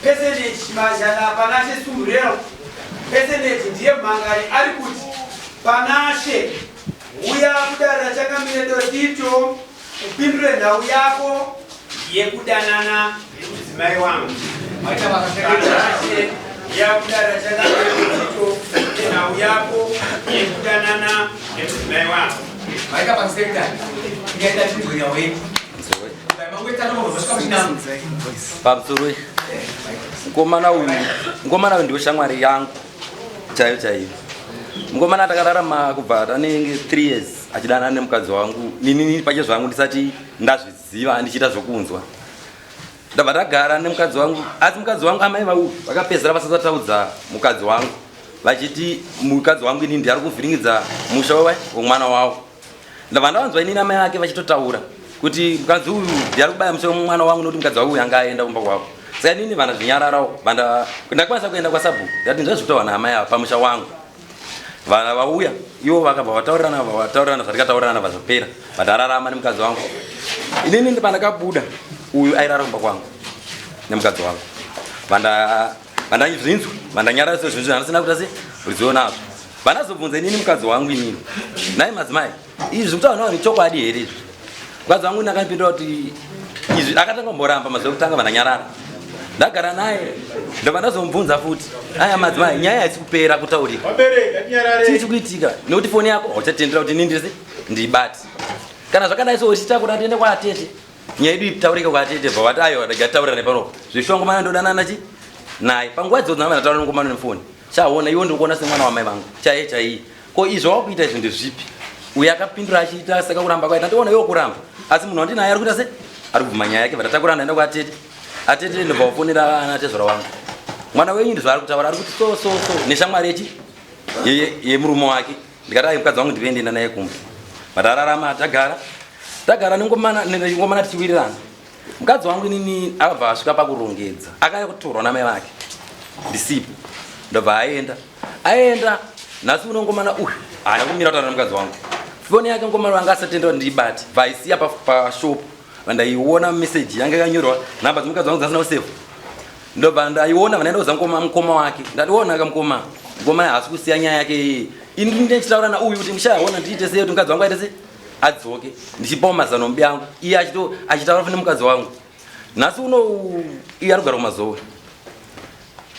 Peseneti Chimazhana Panashe Sumurel Peseneti ndiye mhangari ari kuti Panashe huya kudare raChangamire Dotito upindure nhau yako yekudanana nemudzimai wangu. Panashe huya kudare raChangamire Dotito nhau yako yekudanana nemudzimai wangu. Maita basa sekretary. Ingaita chinzwe nhau yenyu. Pamusoro mukomana uyu, mukomana uyu ndiwe shamwari yangu chaiyo chaiyo. Mukomana takararama kubva tanenge 3 years achidanana nemukadzi wangu, inini pache zvangu ndisati ndazviziva, ndichiita zvokunzwa. Ndabva ndagara nemukadzi wangu, asi mukadzi wangu amai vau vakapedzisira vasasataudza mukadzi wangu, vachiti mukadzi wangu inini ndiari kuvhiringidza musha wemwana wavo. Ndabva ndavanzwa inini amai vake vachitotaura kuti mukadzi uyu ndiari kubaya musoro mwana wangu nokuti mukadzi wangu uyu anga aenda kumba kwavo. Saka inini vana zvinyararawo, ndakwanisa kuenda kwasabhuku ndati ndazvitaura naamai ava pamusha wangu. Vana vauya ivo vakabva vataurirana, vataurirana zvatikataurirana vazopera, vatararama nemukadzi wangu. Inini pandakabuda uyu airara kumba kwangu nemukadzi wangu, vandazvinzwa vandanyarara sezvinhu zvandisina kuita se ruzivo nazvo. Vanazobvunza inini mukadzi wangu inini, nhai madzimai, izvi zvekutaura nawo nechokwadi here izvi? Mukadzi wangu ini akandipindura kuti izvi, akatanga kumboramba mazuva ekutanga, vandanyarara ndagara naye, ndobva ndazomubvunza futi, aya madzimai, nyaya haisi kupera kutaurika, chii chikuitika nekuti foni yako hauchatendera kuti inini ndise ndibate. Kana zvakadai so uchiita kuti atiende kwaatete, nyaya yedu itaurike kwaatete. Bva vati aiwa, rega titaurira nepanopo zvishongo mana ndodanana chi naye panguva idzodzo ndanga ndataura nengomano nefoni. Chaona iwe ndikuona semwana wamai vangu chaiye chaiye, ko izvo wakuita izvi ndezvipi? Uye akapindura achiita seka kuramba kwaita, ndiona iwe kuramba, asi munhu wandinaye ari kuita se ari kubvuma nyaya yake. Vatatakura ndaenda kwaatete, atete ndobva wafonera ana tezvara wangu, mwana wenyu ndizvaari kutaura, ari kuti so so so neshamwari yechi yemurume wake. Ndikati ai mukadzi wangu ndive ndienda naye kumba. Vatararama tagara tagara nengomana nengomana tichiwirirana. Mukadzi wangu inini akabva asvika pakurongedza, akaya kutorwa namai vake ndisipo, ndobva aenda aenda. Nhasi uno ngomana uyu haana kumira kutaura nemukadzi wangu. Foni yake ngomana vanga asatendera kuti ndiibate, bvaisiya pashopu. Vandaiona meseji yanga yakanyorwa nhamba dzemukadzi wangu dzasina kusevha, ndobva ndaiona. Vandaenda kuza mukoma, mukoma wake. Ndationa ka mukoma, mukoma haasi kusiya nyaya yake iyi. Ini ndichitaura nauyu kuti mushaona ndiite sei kuti mukadzi wangu aite sei adzoke, ndichipawo mazano mbi angu, iye achitaura fune mukadzi wangu. Nhasi uno iye ari kugara kumazowe,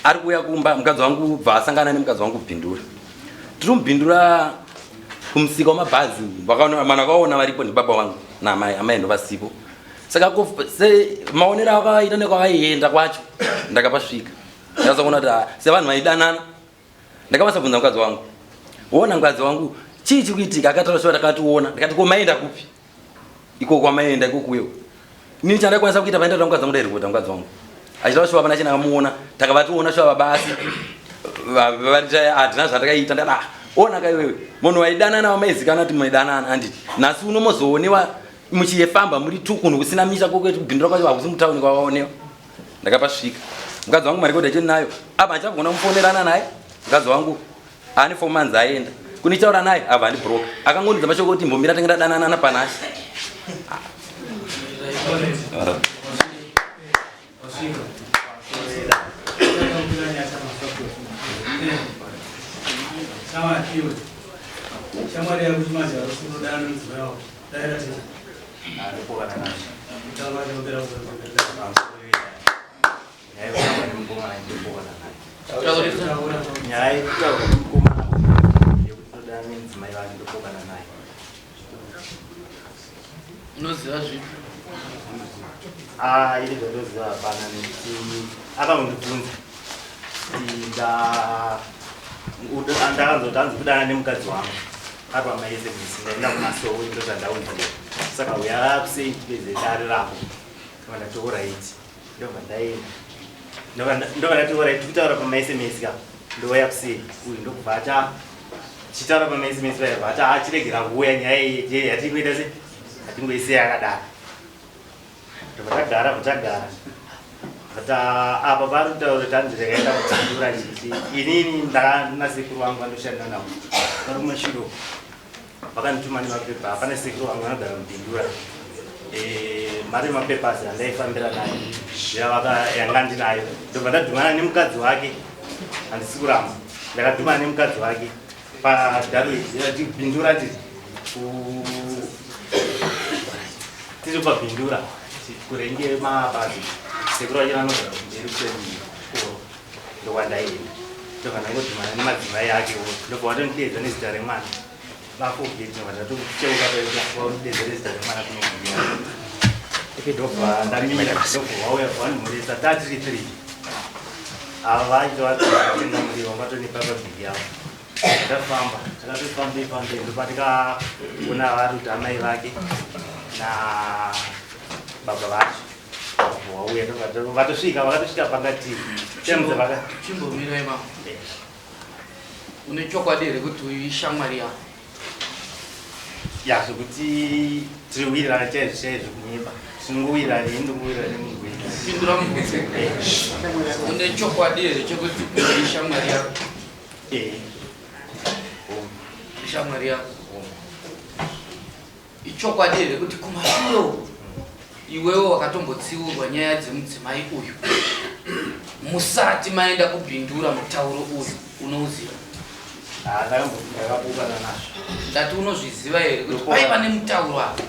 ari kuuya kumba mukadzi wangu, bva asangana nemukadzi wangu kubhindura. Tiri mubhindura kumusika wamabhazi, vanhu vakaona varipo ndibaba vangu naamai, amai ndovasipo. Saka maonero akavaita nekwavaienda kwacho ndakapasvika, ndakazoona kuti ah, sevanhu vaidanana. Ndakavasabvunza mukadzi wangu, wona mukadzi wangu chii chikuitika? Akataura shuwa, ndakationa. Ndikati ko maenda kupi iko kwamaenda ikokuyo? Ini chandakwanisa kuita paenda mukadzi wangu, ndairipota mukadzi wangu achitaura shuwa, pana china akamuona, takavationa shuwa baba, asi hatina zvatakaita. Ndada ah, ona ka iwewe munhu waidanana wamaizikana kuti maidanana handiti, nhasi uno mozoonewa muchiyefamba muri tu kunhu kusina misha kokweti kubhindura kwacho hakusi mutauni kwavaonewa. Ndakapasvika mukadzi wangu marekodhi acho nayo apa, handichagona kumufonerana naye. Mukadzi wangu ane 4 months aenda kunichitaura naye, abva andibroka, akangondidza mashoko kuti mbomira tenge ndadanana naPanashe. Shamwari yako chimajaro sinodana nemudzimai wako daira tete. Nyaya yekutaura nemukomana yekuti todana nemudzimai vake ndopokana naye. Unoziva zvipi? Ah, ini zvandoziva hapana, nekuti akangondibvunza kuti ndakanzoti hanzi kudana nemukadzi wangu ari pamaSMS, ndaenda kumasowe, ndozvandaudzira, saka uya kusei tipedze dare rako. Ndobva ndati alright, ndobva ndaenda, ndobva ndati alright, tikutaura pamaSMS ka, ndouya kusei. Uyu ndokubva ata tichitaura pamaSMS paya, bva ati achiregera kuuya, nyaya iyi yatingoita se hatingoisiya yakadaro. Ndobva tagara, bva tagara, but apa pari kutaura kuti hanzi ndakaenda kupindura chiti inini ndakana sekuru vangu vandoshanda navo vari kumashure uko, vakandituma nemapepa. Hapana, sekuru vangu vanogara mupindura. Eh, mari mapapers andaifambira nayo yanga ndinayo ndobva ndadhumana nemukadzi wake handisi kuramba ndakadhumana nemukadzi wake padharobhindura tiri tiri pabhindura kurenge mabhazi sekuru vacho vanogara kumberi kwedu ndokwandaienda ndobva ndangodhumana nemadzimai ake ndobva watondideedza nezita remwana vafogeti ndobva ndatocheuka paidedza nezita remwana kunokuya ndobva ndamira ndobva vauya vanhoresa tatiri three ava vacho vatenga muriwo vatonipa pabhigi yavo ndafamba takatofambei fambei ndopatikaona vari kuti amai vake na baba vacho wauya vatosvika vakatosvika pangati chimbomira imamo une chokwadi here kuti uyu ishamwari yako ya zvekuti tiri kuwirirana chaizvo chaizvo kunyepa tinongowirirana ini ndongowirirana nemunhu wedu pindura mubvunzo une chokwadi here chekuti uyu ishamwari yako eh. Ishamwari yako Ichokwadi here kuti kumashure uku iwewe wakatombotsiurwa nyaya dzemudzimai uyu musati maenda kubhindura mutauro uyu unouziva? Ndakapokana nazvo. Ndati unozviziva here kuti paiva nemutauro apa?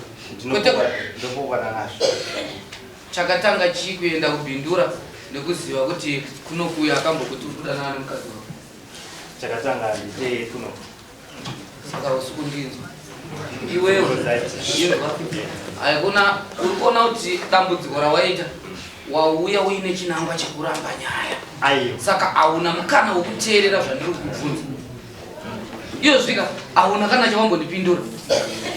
Kwete ndopokana nazvo. Chakatanga chii kuenda kubhindura nekuziva kuti kunokuya akambokuti uri kudanana nemukadzi wako? Chakatanga ndite kuno saka usi kundinzwa iwewe inzwa haikuna uri kuona kuti dambudziko rawaita wauya uine chinangwa chekuramba nyaya saka hauna mukana wekuteerera zvandiri kukubvunza iyo zvika hauna kana chawambondipindura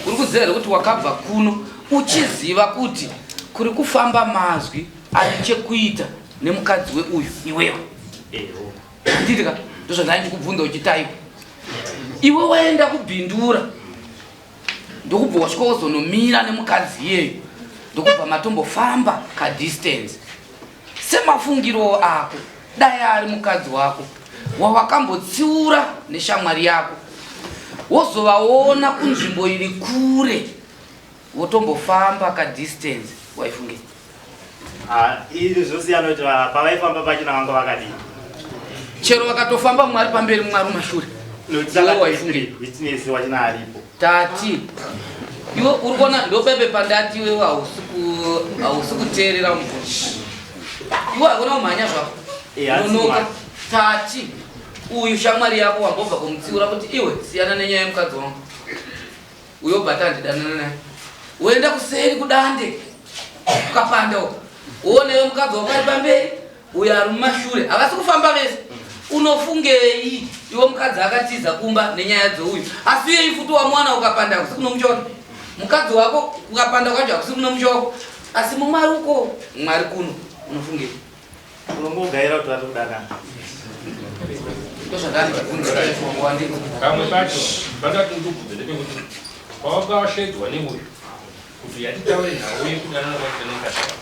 uri kuziva here kuti wakabva kuno uchiziva kuti kuri kufamba mazwi ane chekuita nemukadzi weuyu iwewe Handiti ka ndozvandai ndikubvunza uchitaipa. Iwe waenda kubhindura ndokubva wasvika wozonomira nemukadzi iyeyo ndokubva matombofamba kadistance semafungiro ako dai ari mukadzi wako wawakambotsiura neshamwari yako wozovaona kunzvimbo iri kure wotombofamba kadistance waifungei Ah, izvi zvosiyana kuti pavaifamba pachina vanga vakadii chero vakatofamba mwari pamberi mwari umashure witness wachina aripo tati iwe uri kuona ndopepe pandati iwewe hausi kuteerera mubvunzo iwe hakuna kumhanya zvako eh, nonoka tati uyu shamwari yako wambobva kumutsiura kuti iwe siyana nenyaya yemukadzi wangu uyo bata andidanana naye woenda kuseri kudande ukapanda uko uonewe mukadzi wako ari pamberi uyo ari mumashure havasi kufamba vese unofungei iwe mukadzi akatiza kumba nenyaya dzouyu asi uyei futi wamuwana ukapanda hakusi kuno musha wake mukadzi wako ukapanda kwacho hakusi kuno musha wako asi mumwari uko mwari kuno unofungei Unongogaira kuti vari kudanana. Pamwe pacho pandati ndikubvunze ndepekuti pawanga washedzwa neuyu kuti yatitaure nhau yekudanana kwacho nemukadzi wako.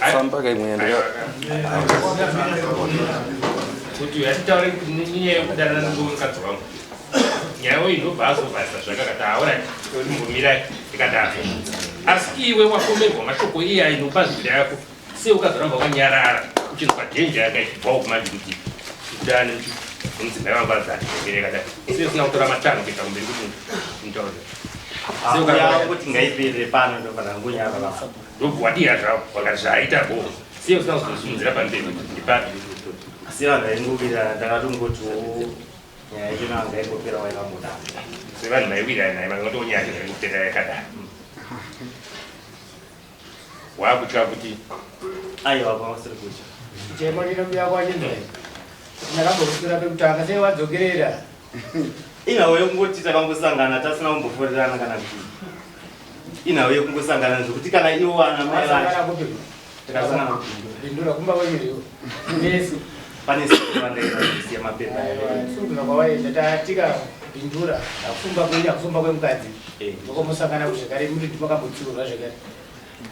Tsamba kaimwe yandika. Kuti yatitaure nenyaya yekudanana nemukadzi wangu. Nyaya iyi ndobva azovharisa zvakakati aorai imbomirai ikadaro. Asi iwe wafomerwa mashoko iyayi nopa nzira yako sei ukazoramba wakanyarara uchinzwa dhenja yaka ichibvawo kumanje kuti kudani mudzimai wangu anzi andimire yakadai sei usina kutora matanho kuenda kumberi kuti mutaure kuti ngaiperere pano ndobva ndangonyarara ndobva wadiya zvavo wakati zvaita bo sei usina kuzosimudzira pamberi kuti ndipapi asi vanhu vaingowirirana ndakatongotiwo nyaya yacho nanga ingopera waivamuda sevanhu maiwirirana naye mangatonyanya yaingopera yakadai wakutya kuti aiwa kwausiri kutya chemo chinobuya kwachinzwa ndakambokuswera pekutanga sei wadzokerera inhau yekungoti takangosangana tasina kumboforerana kana kuti inhau yekungosangana zvekuti kana iwo ana mai vacho takasangana bindura kumba kwenyu nesi pane sivandaisiya mapepa sukuna kwawaenda tatika bindura akufumba kwenyu akufumba kwemukadzi ndokomusangana zvekare muri ndimakambotsiurwa zvekare.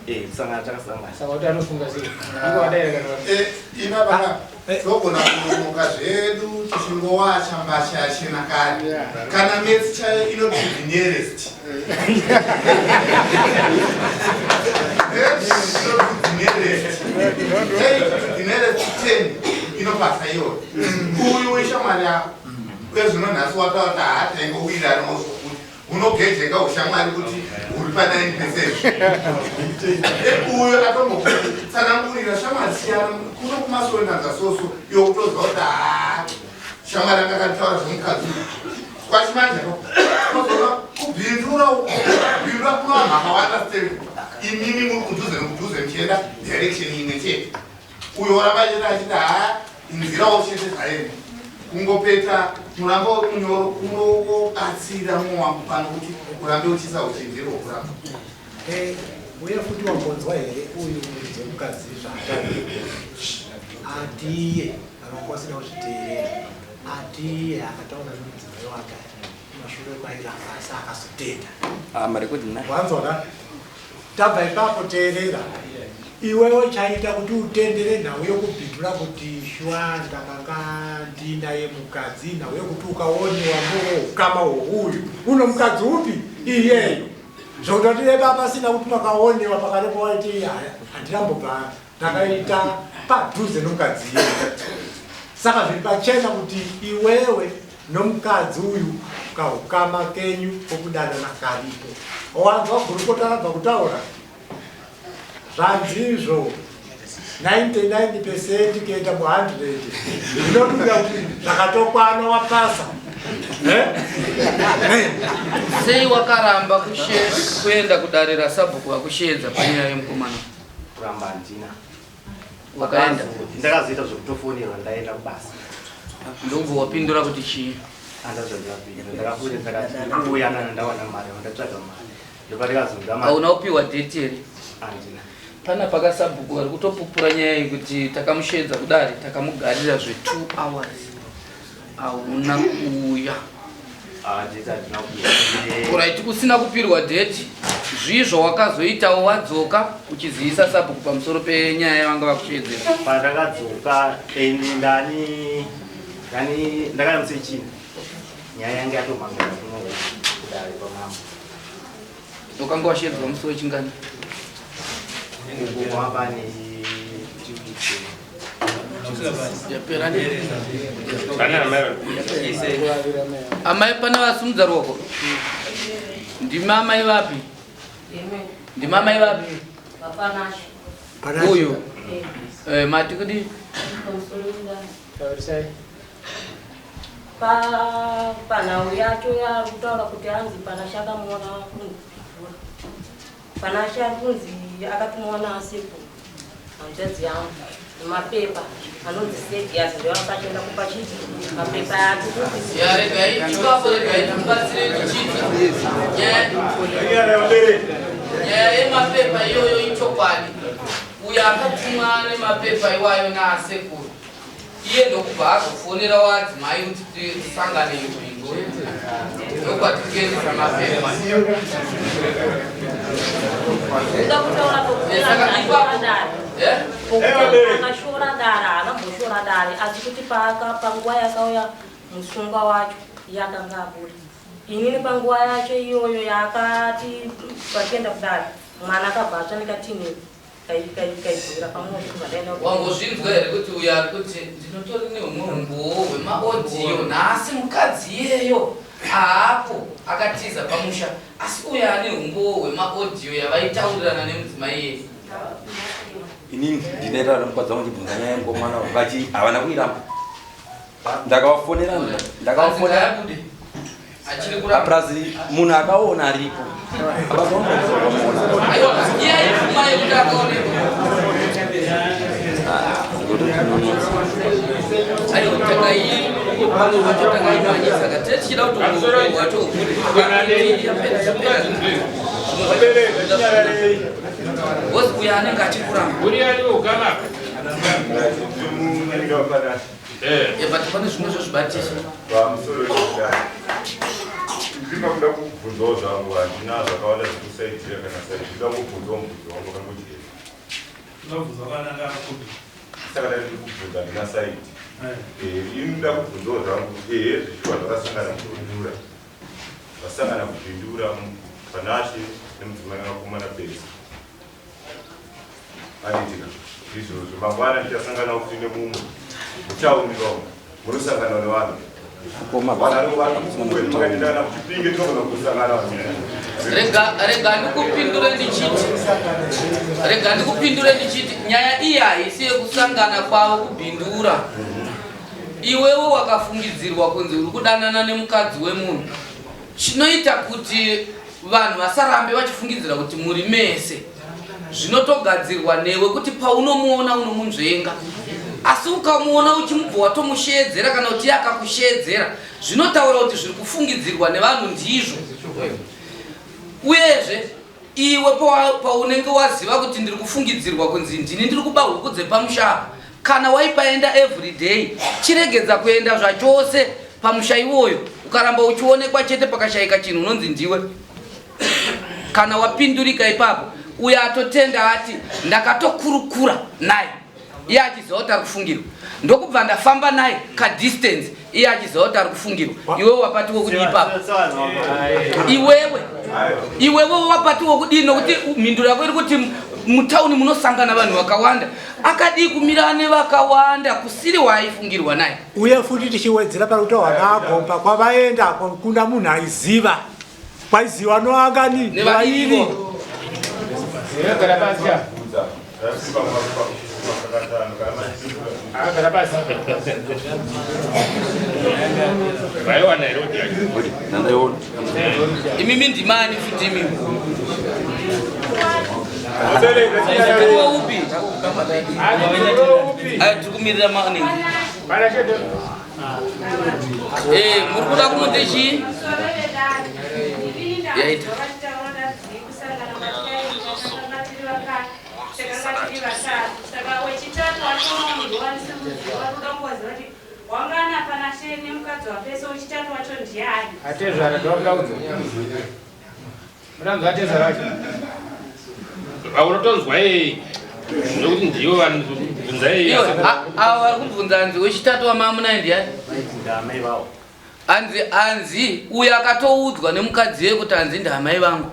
Eh, kusangana takasangana. Saka kuti anofunga sei? Ivo wadaira kana Eh, ipapa togona kunonoka zvedu tichingowacha mbatya yachena kare. Kana maths chaiyo inoti the nearest. Maths inoti the nearest. 8 to the nearest 10 inopasa iyoyo. Uyu weshamwari yako. Uye zvino nhasi wataura kuti haataingowiranawo zvokuti unogejeka ushamwari kuti uri pa 9 percent. Uyo atombokutsanangurira shamwari siyana kuno kumasonanza soso iwe kutoziva kuti haa shamwari anga akanditaura zvemukadzi uyu. Kwachimanje kozoona kubhindura uko kubhindura kuno vanhu vakawanda step imimi muri kudhuze nekudhuze muchienda direction imwe chete. Uyo oramba achienda achiti haa inzirawo chete zvaenda. Kungopeta murambo wemunyoro kunobatsira mwoyo wangu pano kuti urambe uchiisa uchenjeri hwokuramba. Eh, uye futi wambonzwa here uyu muridzi wemukadzi zvaataura? Atiye kana wanga usina kuzviteerera, atiye akataura nemudzimai wake kumashure kwairamba asi akazotenda. Ah, marekodi nayo. Wanzwa ka? Tabva ipapo teerera. Iwewe chaita kuti utendere nhau yokubhindura kuti shuwa ndakanga ndinaye mukadzi, nhau yekuti ukaonewa mboukama hwouyu uno mukadzi upi iyeyo zvekutoti dai pasina kuti makaonewa pakarepo waiti haya handinambobva ndakaita padhuze nomukadzi iyeyo. Saka zviri pachena kuti iwewe nomukadzi uyu kahukama kenyu kokudanana karipo. Wanzwa gurukota rabva kutaura zvanzizvo 99 percent kuenda mu 100 zvinobuda kuti zvakatokwana wapasa. Eh? Sei wakaramba kuenda kudare rasabhuku vakusheedza panyaya yemukomana? Kuramba handina. Wakaenda? Ndakazoita zvekutofonerwa ndaenda kubasa. Ndobva wapindura kuti chii? Andazvandapindura ndakafonera ndakati ndikuuya kana ndawana mari ndatsvaga mari. Ndopandikazonzwa mari. Hauna kupiwa date here? Handina. Pana pakasabhuku vari kutopupura nyaya iyi kuti takamusheedza kudare takamugarira zve 2 hours hauna kuuya. Ah, date handina kupiwa. Alright, usina kupirwa date zvii zvawakazoitawo wadzoka uchizivisa sabhuku pamusoro penyaya yavanga vakusheedzera? Pandakadzoka ndani ndani ndakaya musi wechina nyaya yange yatomhangana kuno kudare kwamambo. Wakanga washeedzwa musi wechingani? Uko kwava ne 2 weeks. Yapera ne? Amai pane vasimudza ruoko. Ndimi amai vapi? Ndimi amai vapi? Uyu. Eh, mati kudi? Taurisai. Panhau yacho yaari kutaura kuti hanzi Panashe akamuona kunzi Panashe ari kunzi akatomuona asipo hanzvadzi yangu nemapepa anonzi Sedias ndiyo akaenda kupa chii mapepa acho kuti Ya regai ipapo regai timubatsire tichiti nyaya yemapepa iyoyo ichokwadi. Uyo akatumwa nemapepa iwayo naasekuru iye ndokubva azofonera wadzimai kuti tisangane ibingo ndokwatikuendesa mapepa. Kuda kutaura Saka ipapo dare. Eh? Akashora dare haanamboshora dare asi kuti panguva yakauya musungwa wacho iye akanga abuda. Inini panguva yacho iyoyo yaakati vachienda kudare mwana akabva atsva nekatini kaibvira pamoto kubva ndaenda ku- Wangozvinzwa here kuti uyo ari kuti ndinotori neumwe umbowo hwemaodhiyo nhasi mukadzi iyeyo haapo akatiza pamusha asi uyo ane umbowo hwemaodhiyo yavaitaurirana nemudzimai iyeye. Inini ndinoita nemukadzi wangu ndibvunza nyaya yemukomana uyu, vachi havana kuiramba. Ndakavafonera, ndakavafonera. Hanzi ngaabude. Achiri kuramba. Plus munhu akaona aripo. Akaona. Aiwa, iye aibvuma yekuti akaonekwa. Aiwa, pamwe pacho takaimanyisa ka tine tichida kuti umwe wacho ubude. Yapera, yapera. Wozi uyo anenge achikuramba. Uri ari ukama. Eh, but pane zvimwe zvozvibatisa. Pamusoro wechidare. Ndinoda kuda kubvunzawo zvangu, handina zvakawanda zvekusaidzira kana saidi. Ndinoda kubvunzawo mubvunzo wangu wakangochena. Unobvunza kwakananga kupi? Saka dai ndiri kubvunza handina saidi. Ini ndinoda kubvunzawo zvangu, ehe zvishuwa zvakasangana kubindura. Vasangana kubindura Panashe nemudzimai vakomana Pesi. Anditika izvozvo mangwana ndichasangana futi nemumwe mutauni vamwe munosangana nevanhu. Rega ndikupindure ndichiti, rega ndikupindure ndichiti nyaya iyi haisi yekusangana kwavo kubhindura. Iwewe wakafungidzirwa kunzi uri kudanana nemukadzi wemunhu. Chinoita kuti vanhu vasarambe vachifungidzira kuti muri mese zvinotogadzirwa newe kuti paunomuona unomunzvenga, asi ukamuona uchimubva watomusheedzera kana kuti iye akakusheedzera, zvinotaura kuti zviri kufungidzirwa nevanhu ndizvo. Uyezve iwe paunenge waziva kuti ndiri kufungidzirwa kunzi ndini ndiri kuba huku dzepamusha apa, kana waipaenda everyday, chiregedza kuenda zvachose pamusha iwoyo. Ukaramba uchionekwa chete pakashayika chinhu unonzi ndiwe. Kana wapindurika ipapo, uyo atotenda ati ndakatokurukura naye iye achiziva kuti ari kufungirwa, ndokubva ndafamba naye kadistance iye achiziva kuti ari kufungirwa. Iwewe wapatiwo kudii ipapo? Iwewe wapatiwo kudii? Nokuti mhinduro yako iri kuti mutauni munosangana vanhu vakawanda. Akadii kumira nevakawanda kusiri waaifungirwa naye? Uye futi tichiwedzera pari kutaurwa naagomba, kwavaenda kuna munhu aiziva kwaiziva noangani Nevaviri. Vaiwana here kuti yacho? Imimi ndimani futi imimi? Upi? Ayo tiri kumirira manini. Muri kuda kumuti chii? Yaita. Wangana Panashe nemukadzi waPeso wechitatu wacho ndiani? Atezvara ndokudaudza. Mudanzwa atezvara wacho. Unotonzwa ei nokuti ndivo vanobvunza ei. Iwe, ava vari kubvunza hanzi wechitatu wamamunaye ndiani? Ndamai vavo. Hanzi hanzi uyo akatoudzwa nemukadzi yeye kuti hanzi ndamai vangu.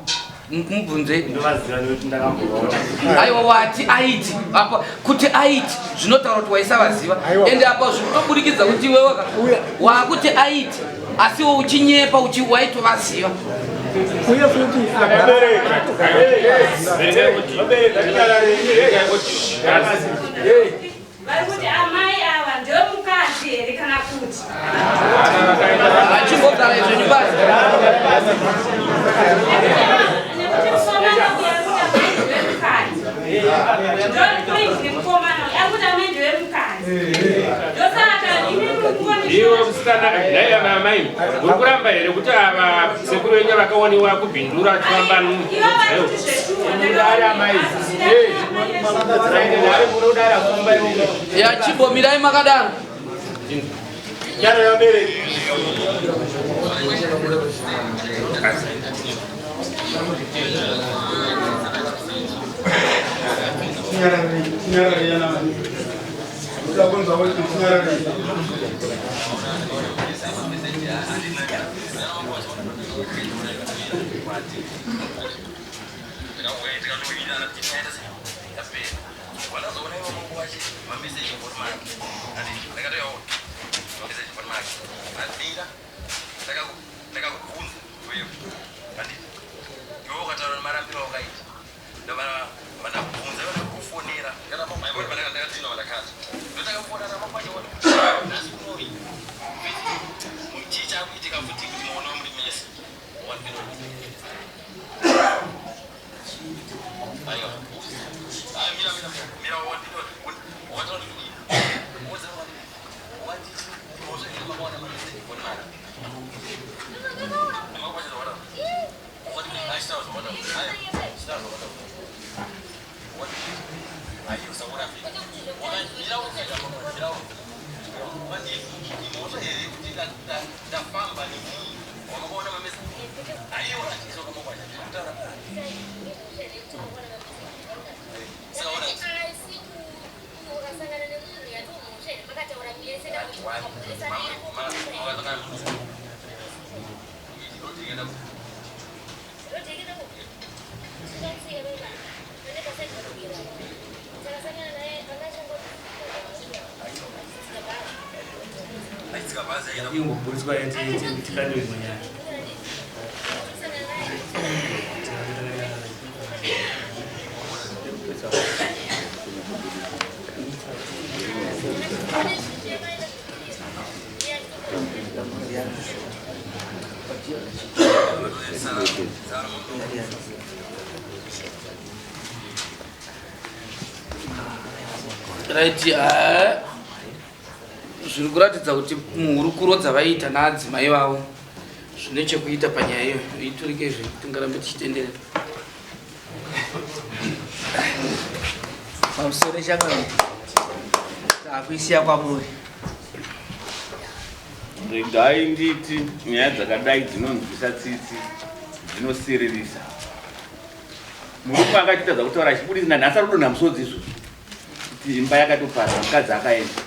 Mubvunzei. Ndovaziva nekuti ndakambovaona. Aiwa wati aiti apa kuti aiti zvinotaura kuti waisavaziva, ende apa zvikutoburikidza kuti iwewe wakuti aiti asi iwe uchinyepa waitovaziva. Uye futi Vari kuti amai ava ndevemukadzi here kana kuti? Achimbogara izvo pasi. Nekuti mukomana uyu ari kuti amai ndevemukadzi. Ndopoint nemukomana uyu ari kuti amai ndevemukadzi. Ndosaka imi muri Iwe musikana, nhai ava amai, muri kuramba here kuti ava sekuru venyu vakaoniwa kubhindura achifamba Ivo vari kuti zveshuwa. Ya chimbomirai makadaro. Ingoburitswa tikadiwe imwe nyaya. Right, eh, zviri kuratidza kuti muhurukuro dzavaiita naadzimai vavo zvine chekuita panyaya iyo. Iturike izvi, tingarambe tichitenderera. Pamusoro chamwari, takuisiya kwamuri. Regai nditi nyaya dzakadai dzinonzwisa tsitsi, dzinosiririsa. Murume akachitadza kutaura achibudisa nanhasi ari kudonha musodzi izvozvo kuti imba yakatoparara, mukadzi akaenda.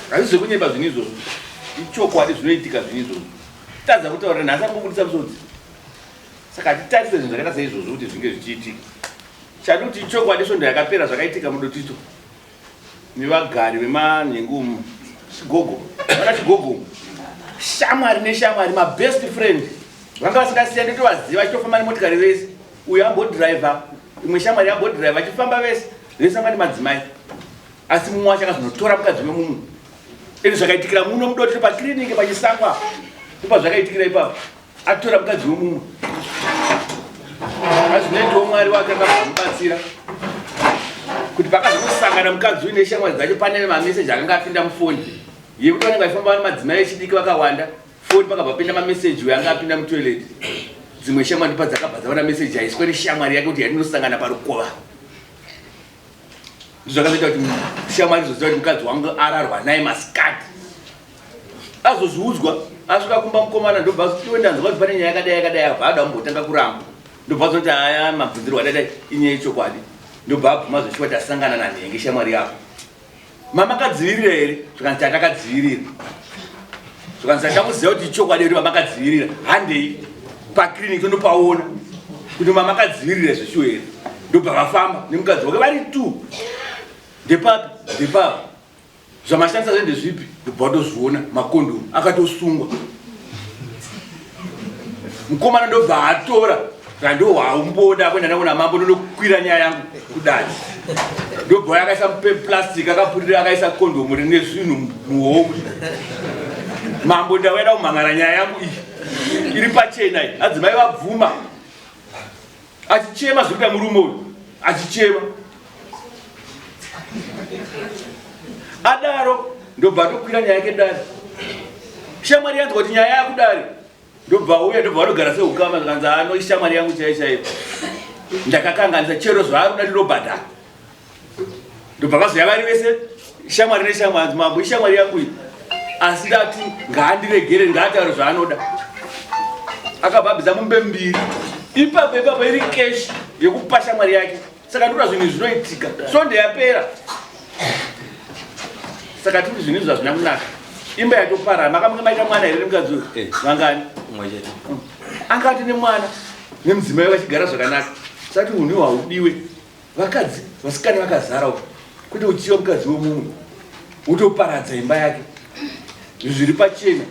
Hazvisi zvekunyemba zvinhu izvozvo, ichokwadi zvinoitika zvinhu izvozvo. Tadza kutaura nanhasi ari kubudisa musodzi. Saka hatitarise zvinhu zvakaita seizvozvo kuti zvinge zvichiitika. Chadi kuti ichokwadi svondo yakapera zvakaitika mudotito nevagari vemanhengu umu, chigogo vana chigogo umu, shamwari neshamwari, mabest friend vanga vasingasiyani, tovaziva vachitofamba nemotikari vese, uyo ambodhiraivha, imwe shamwari yambodhiraivha, vachifamba vese vese vanga nemadzimai, asi mumwe wacho akazonotora mukadzi wemumwe. Ende zvakaitikira muno mudotito pakiriniki pachisangwa, ndopazvakaitikira ipapo, atora mukadzi wemumwe. Azvinoitawo Mwari wake akazomubatsira kuti pakazosangana mukadzi uyu neshamwari dzacho, pane mameseji akanga apinda mufoni yekuti vanenge vachifamba vane madzimai echidiki vakawanda. Foni pakabva pinda mameseji, uyo anga apinda mutoilet, dzimwe shamwari pa dzakabva dzaona meseji yaiswa neshamwari yake kuti yatinosangana parukova. Zvakazoita kuti shamwari zoziva kuti mukadzi wangu ararwa naye masikati. Azozviudzwa asvika kumba mukomana, ndobva azoti ndanzwa kuti pane nyaya yakadai yakadai, abva ada kumbotanga kuramba, ndobva azoti aya mabvunzirwo adadai inyaya yechokwadi, ndobva abvuma zveshuwa kuti asangana nanhenge shamwari yako. Mamakadzivirira here? Zvikanzi tatakadzivirira. Zvikanzi tatakuziva kuti ichokwadi here mamakadzivirira, handei pakiriniki tondopaona kuti mamakadzivirira zveshuwa here. Ndobva vafamba nemukadzi wake vari two. Ndepapi? Ndepapi zvamashandisa zve ndezvipi? Ndobva watozviona makondomu akatosungwa. Mukomana ndobva atora kandohwaumboda kuenda nako namambo, ndonokwira nyaya yangu kudai. Ndobva yakaisa plastic akapurira, akaisa kondomu rine zvinhu muhomwe. Mambo, ndavaida kumhangara nyaya yangu iyi iri pachena iyi. Adzimai vabvuma achichema zviri kuita murume uyu achichema adaro, ndobva atokwira nyaya yake dare. Shamwari yanzwa kuti nyaya yakudare, ndobva uya, ndobva vanogara seukama. Zvikanzi ano ishamwari yangu chaiyo chaiyo, ndakakanganisa, chero zvaari kuda ndinobhadhara. Ndobva vazoya vari vese shamwari neshamwari. Mambo, ishamwari yangu iyi, asi ndati ngaandiregere, ngaataure zvaanoda. Akabva abvisa mombe mbiri ipapo ipapo iri keshi yekupa shamwari yake. Saka ndikuda zvinhu zvinoitika svondo yapera. Saka tiri zvinhu izvi hazvina kunaka, imba yatoparara. Makamunge maita mwana here nemukadzi uyu? Vangani? Umwe chete. Anga ati nemwana nemudzimai vachigara zvakanaka. Sati unhu haudiwe, vakadzi vasikana vakazara uko, kwete uchiva mukadzi wemumwe wotoparadza imba yake. Izvi zviri pachena,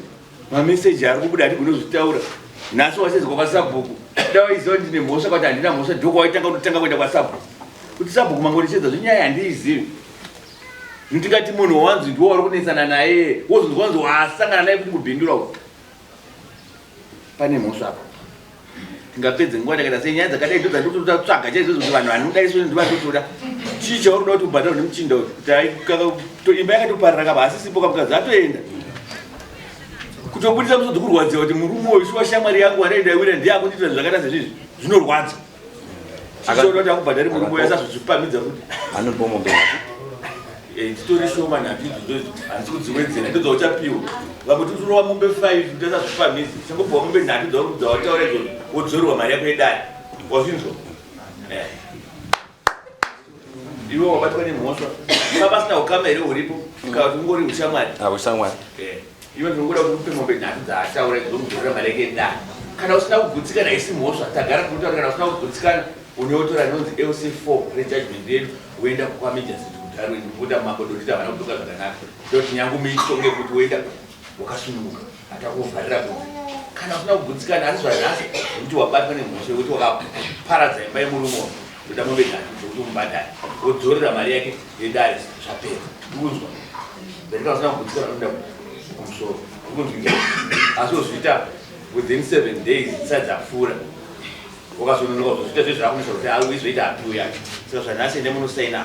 mameseji ari kubuda, hatigone kuzvitaura. Nhasi wasedzwa kwasabhuku, dawaiziva kuti ndine mhosva kwati handina mhosva, ndoko waitanga kutotanga kuenda kwasabhuku kuti sabhuku mangondishedza zvenyaya handiizivi. Ndingati munhu wanzi ndiwo wari kunetsana naye, wozonzwa wanzi wasangana naye kuti kubhindura uko pane mhosva apa. Tingapedze nguva takaita sei? Nyaya dzakadai ndo dzandinototsvaga chaizvozvo kuti vanhu vanodai so ndivatotoda. Chii chauri kuda kuti ubhadharwe nemuchinda uyu kuti imba yakatoparira kapa asisipo, kamukadzi atoenda, kutobudisa musodzi kurwadziwa kuti murume uyu shuwa shamwari yangu wanoenda wira ndiye akundiitira zvakaita sezvizvi, Dzitori shoma nhatu idzodzo, handisi kudziwedzera, ndodzauchapiwa. Vamwe titorova mombe 5 kutasa zvipamhizi, changopiwa mombe nhatu dzawataura idzodzo, wodzorerwa mari yako yedare. Wazvinzwa? Iwe wabatwa nemhosva, pasina ukama here huripo kana kuti ungori ushamwari? Ushamwari. Iwe ndinokuda kuti upe mombe nhatu dzaataura idzomudzorera mari yake yedare. Kana usina kugutsikana, haisi mhosva, tagara tinotaura. Kana usina kugutsikana, unotora inonzi LC4 rejudgment yedu, woenda kwamejasi kuDarwin, kuita makodorita havana kudzoka zvakanaka, ndoti nyange muitonge kuti woenda wakasununguka, hatakuvharira kunze kana usina kugutsikana. Asi zvanhasi, nekuti wabatwa nemhosva yekuti wakaparadza imba yemurume wako, ndoda mombe nhatu dzokuti umubhadhare, wodzorera mari yake yedare, zvapera. Ndikunzwa? Then kana usina kugutsikana, unoenda kumusoro. Ndikunzwika? Asi wozviita within 7 days dzisati dzapfuura. Wakazononoka kuzozviita, zvezvakunetsa kuti auizoita apiwe yacho. Saka zvanhasi ende munosaina.